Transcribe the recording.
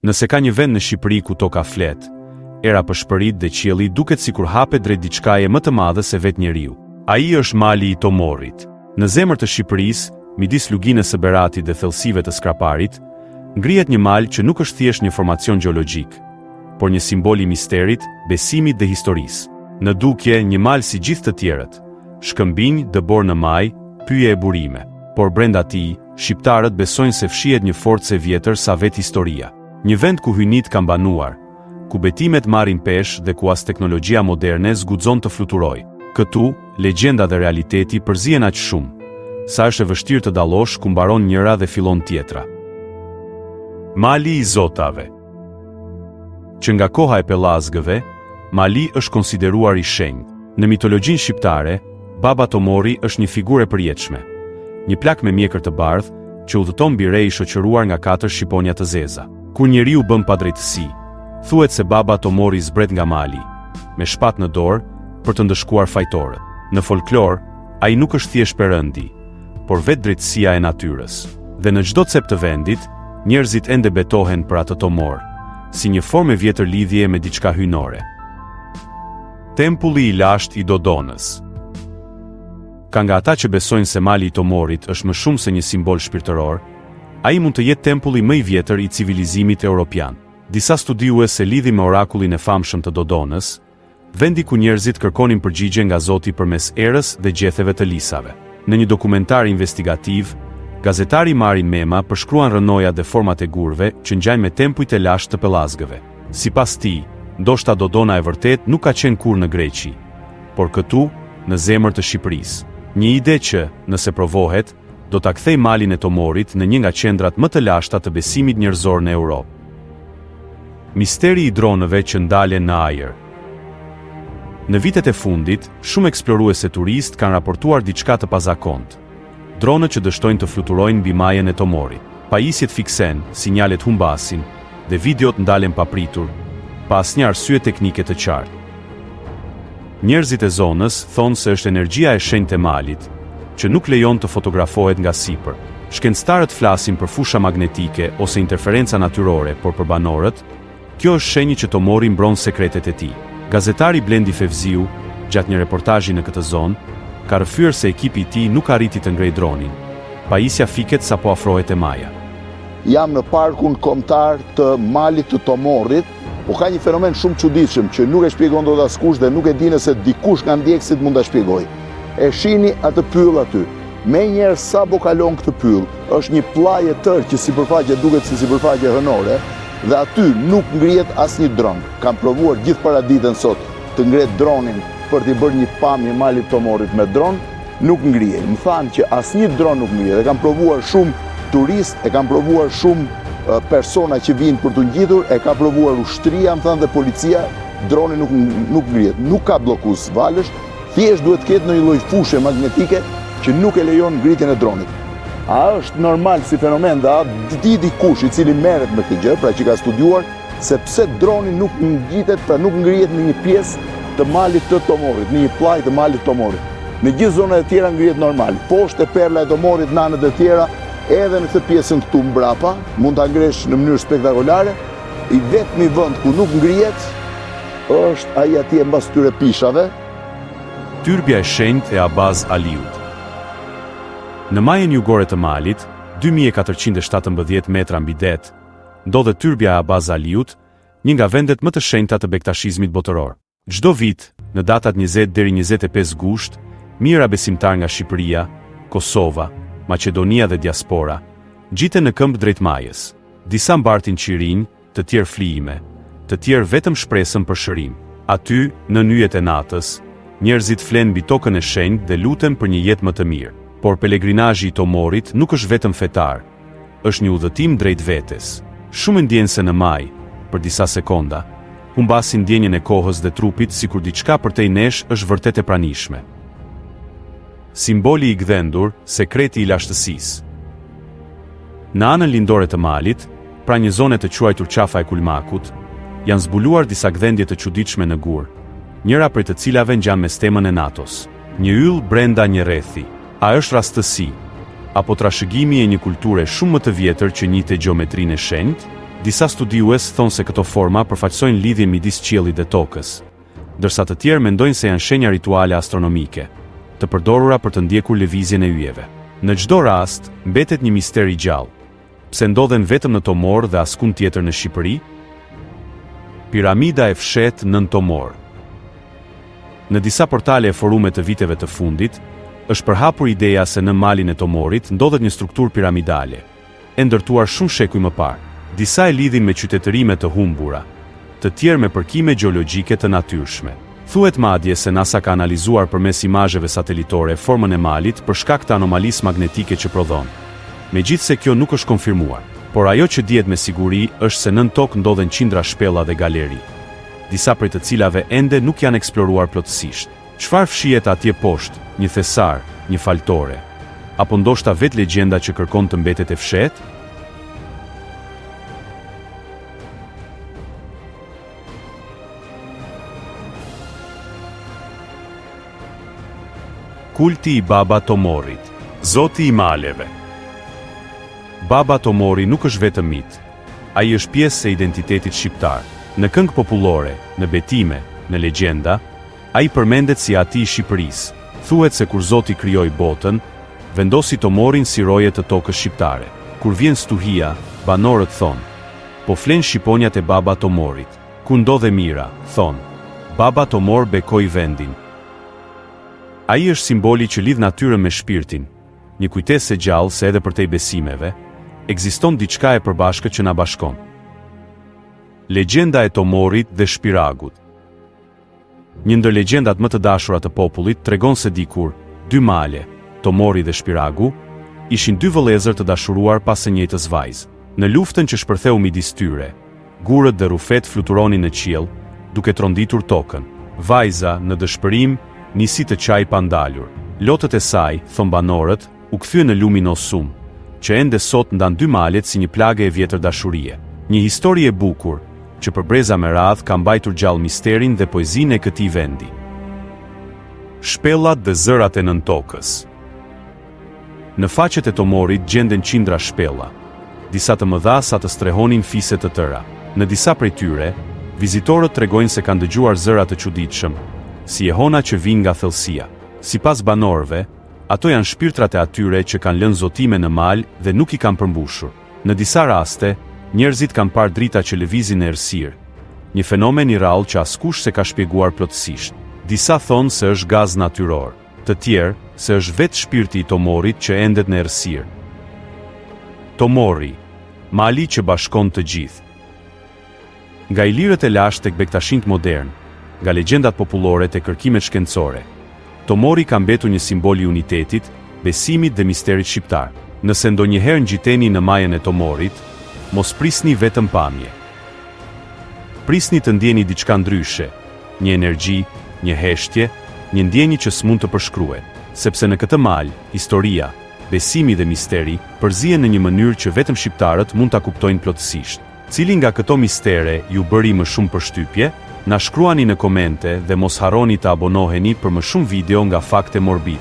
Nëse ka një vend në Shqipëri ku toka flet, era pëshpërit dhe qielli duket sikur hapet drejt diçkaje më të madhe se vetë njeriu. Ai është mali i Tomorrit. Në zemër të Shqipërisë, midis luginës së Beratit dhe thellësive të Skraparit, ngrihet një mal që nuk është thjesht një formacion gjeologjik, por një simbol i misterit, besimit dhe historisë. Në dukje, një mal si gjithë të tjerët, shkëmbinj, dëborë në majë, pyje e burime. Por brenda tij, Shqiptarët besojnë se fshihet një forcë e vjetër sa vetë historia. Një vend ku hyjnitë kanë banuar, ku betimet marrin peshë dhe ku as teknologjia moderne s'guxon të fluturojë. Këtu, legjenda dhe realiteti përzihen aq shumë, sa është e vështirë të dallosh ku mbaron njëra dhe fillon tjetra. Mali i Zotave Që nga koha e Pellazgëve, mali është konsideruar i shenjtë. Në mitologjinë shqiptare, Baba Tomorri është një figurë e përjetshme. Një plak me mjekër të bardhë, që udhëton mbi re i shoqëruar nga katër shqiponja të zeza. Kur njeriu bën padrejtësi, thuhet se Baba Tomorri zbret nga mali, me shpatë në dorë, për të ndëshkuar fajtorët. Në folklor, ai nuk është thjesht perëndi, por vetë drejtësia e natyrës. Dhe në çdo cep të vendit, njerëzit ende betohen për atë Tomorr, si një formë e vjetër lidhjeje me diçka hyjnore. Tempulli i lashtë i Dodonës. Ka nga ata që besojnë se mali i Tomorrit është më shumë se një simbol shpirtëror, ai mund të jetë tempulli më i vjetër i civilizimit europian. Disa studiues e lidhin me orakullin e famshëm të Dodonës, vendi ku njerëzit kërkonin përgjigje nga Zoti përmes erës dhe gjetheve të lisave. Në një dokumentar investigativ, gazetari Marin Mema përshkruan rrënojat dhe format e gurëve që ngjajnë me tempujt e lashtë të Pellazgëve. Sipas tij, ndoshta Dodona e vërtetë nuk ka qenë kurrë në Greqi, por këtu, në zemër të Shqipërisë. Një ide që, nëse provohet, do ta kthejë malin e Tomorrit në një nga qendrat më të lashta të besimit njerëzor në Europë. Misteri i dronëve që ndalen në ajër. Në vitet e fundit, shumë eksplorues e turistë kanë raportuar diçka të pazakontë, dronët që dështojnë të fluturojnë mbi majën e Tomorrit. Pajisjet fiksen, sinjalet humbasin dhe videot ndalen papritur, pa asnjë arsye teknike të qartë. Njerëzit e zonës thonë se është energjia e shenjtë e malit, që nuk lejon të fotografohet nga sipër. Shkencëtarët flasin për fusha magnetike ose interferenca natyrore, por për banorët, kjo është shenjë që Tomorri mbron sekretet e tij. Gazetari Blendi Fevziu, gjatë një reportazhi në këtë zonë, ka rrëfyer se ekipi i tij nuk arriti të ngrejë dronin. Pajisja fiket sapo afrohet te maja. Jam në parkun kombëtar të Malit të Tomorrit, po ka një fenomen shumë të çuditshëm që nuk e shpjegon dot askush dhe nuk e di nëse dikush nga ndjekësit mund ta shpjegojë. E shihni atë pyll aty. Menjëherë sapo kalon këtë pyll, është një pllajë e tërë që sipërfaqja duket si sipërfaqe hënore dhe aty nuk ngrihet asnjë dron. Kam provuar gjithë paraditen sot të ngre dronin për t'i bërë një pamje Malit të Tomorrit me dron, nuk ngrihej. Më thanë që asnjë dron nuk ngrihet. E kanë provuar shumë turistë, e kanë provuar shumë persona që vijnë për t'u ngjitur, e ka provuar ushtria, më thanë dhe policia, droni nuk nuk ngrihet. Nuk ka bllokues valësh, thjesht duhet të ketë ndonjë lloj fushe magnetike që nuk e lejon ngritjen e dronit. A është normal si fenomen dhe a di dikush i cili merret me këtë gjë, pra që ka studiuar, se pse droni nuk ngjitet, pra nuk ngrihet në një pjesë të malit të Tomorrit, në një pllajë të malit të Tomorrit. Në gjithë zonat e tjera ngrihet normal. Poshtë te perla e Tomorrit në anët e tjera, edhe në këtë pjesën këtu mbrapa, mund ta ngresh në mënyrë spektakolare. I vetmi vend ku nuk ngrihet është ai atje mbas këtyre pishave. Tyrbja e shenjtë e Abaz Aliut. Në majën jugore të malit, 2417 metra mbi det, ndodhet tyrbja e Abaz Aliut, një nga vendet më të shenjta të bektashizmit botëror. Çdo vit, në datat 20 deri 25 gusht, mijëra besimtarë nga Shqipëria, Kosova, Maqedonia dhe diaspora, ngjiten në këmbë drejt majës. Disa mbartin qirinj, të tjerë flijime, të tjerë vetëm shpresën për shërim. Aty, nën yjet e natës, njerëzit flenë mbi tokën e shenjtë dhe luten për një jetë më të mirë. Por pelegrinazhi i Tomorrit nuk është vetëm fetar, është një udhëtim drejt vetes. Shumë e ndjejnë se në majë, për disa sekonda, humbasin ndjenjën e kohës dhe trupit sikur diçka përtej nesh është vërtet e pranishme. Simboli i gdhendur, sekreti i lashtësisë. Në anën lindore të malit, pranë një zone të quajtur Qafa e Kulmakut, janë zbuluar disa gdhendje të çuditshme në gur, njëra prej të cilave ngjan me stemën e NATO-s. Një yll brenda një rrethi. A është rastësi, apo trashëgimi e një kulture shumë më të vjetër që njihte gjeometrinë e shenjtë? Disa studiues thonë se këto forma përfaqësojnë lidhjen midis qiellit dhe tokës, ndërsa të tjerë mendojnë se janë shenja rituale astronomike, të përdorura për të ndjekur lëvizjen e yjeve. Në çdo rast, mbetet një mister i gjallë. Pse ndodhen vetëm në Tomorr dhe askund tjetër në Shqipëri? Piramida e fshehtë nën Tomorr. Në disa portale e forume të viteve të fundit, është përhapur ideja se nën malin e Tomorrit ndodhet një strukturë piramidale, e ndërtuar shumë shekuj më parë. Disa e lidhin me qytetërime të humbura, të tjerë me përkime gjeologjike të natyrshme. Thuhet madje se NASA ka analizuar përmes imazheve satelitore formën e malit për shkak të anomalisë magnetike që prodhon. Megjithëse kjo nuk është konfirmuar. Por ajo që dihet me siguri është se nën tokë ndodhen qindra shpella dhe galeri, disa prej të cilave ende nuk janë eksploruar plotësisht. Çfarë fshihet atje poshtë, një thesar, një faltore, apo ndoshta vetë legjenda që kërkon të mbetet e fshehtë? Kulti i Baba Tomorrit, Zoti i Maleve. Baba Tomorri nuk është vetëm mit. Ai është pjesë e identitetit shqiptar. Në këngë popullore, në betime, në legjenda, ai përmendet si ati i Shqipërisë. Thuhet se kur Zoti krijoi botën, vendosi Tomorrin si roje të tokës shqiptare. Kur vjen stuhia, banorët thonë, Po flenë shqiponjat e Baba Tomorrit. Kur ndodh e mira, thonë, Baba Tomorr bekoi vendin. Ai është simboli që lidh natyrën me shpirtin, një kujtesë e gjallë se edhe përtej besimeve, ekziston diçka e përbashkët që na bashkon. Legjenda e Tomorrit dhe Shpiragut. Një ndër legjendat më të dashura të popullit tregon se dikur, dy male, Tomorri dhe Shpiragu, ishin dy vëllezër të dashuruar pas së njëjtës vajzë. Në luftën që shpërtheu midis tyre, gurët dhe rrufetë fluturonin në qiell, duke tronditur tokën. Vajza, në dëshpërim, nisi të qajë pa ndalur. Lotët e saj, thonë banorët, u kthyen në lumin Osum, që ende sot ndan dy malet si një plagë e vjetër dashurie. Një histori e bukur, që për breza me radhë ka mbajtur gjallë misterin dhe poezinë e këtij vendi. Shpellat dhe zërat e nëntokës. Në faqet e Tomorrit gjenden qindra shpella, disa të mëdha sa të strehonin fise të tëra. Në disa prej tyre, vizitorët tregojnë se kanë dëgjuar zëra të çuditshëm, si jehona që vijnë nga thellësia. Sipas banorëve, ato janë shpirtrat e atyre që kanë lënë zotime në mal dhe nuk i kanë përmbushur. Në disa raste, njerëzit kanë parë drita që lëvizin në errësirë, një fenomen i rrallë që askush s'e ka shpjeguar plotësisht. Disa thonë se është gaz natyror, të tjerë, se është vetë shpirti i Tomorrit që endet në errësirë. Tomorri, mali që bashkon të gjithë. Nga ilirët e lashtë tek bektashinjtë modernë, nga legjendat popullore te kërkimet shkencore, Tomorri ka mbetur një simbol i unitetit, besimit dhe misterit shqiptar. Nëse ndonjëherë ngjiteni në majën e Tomorrit, mos prisni vetëm pamje. Prisni të ndjeni diçka ndryshe, një energji, një heshtje, një ndjenjë që s'mund të përshkruhet. Sepse në këtë mal, historia, besimi dhe misteri përzihen në një mënyrë që vetëm shqiptarët mund ta kuptojnë plotësisht. Cili nga këto mistere ju bëri më shumë përshtypje? Na shkruani në komente dhe mos harroni të abonoheni për më shumë video nga Fakte Morbid.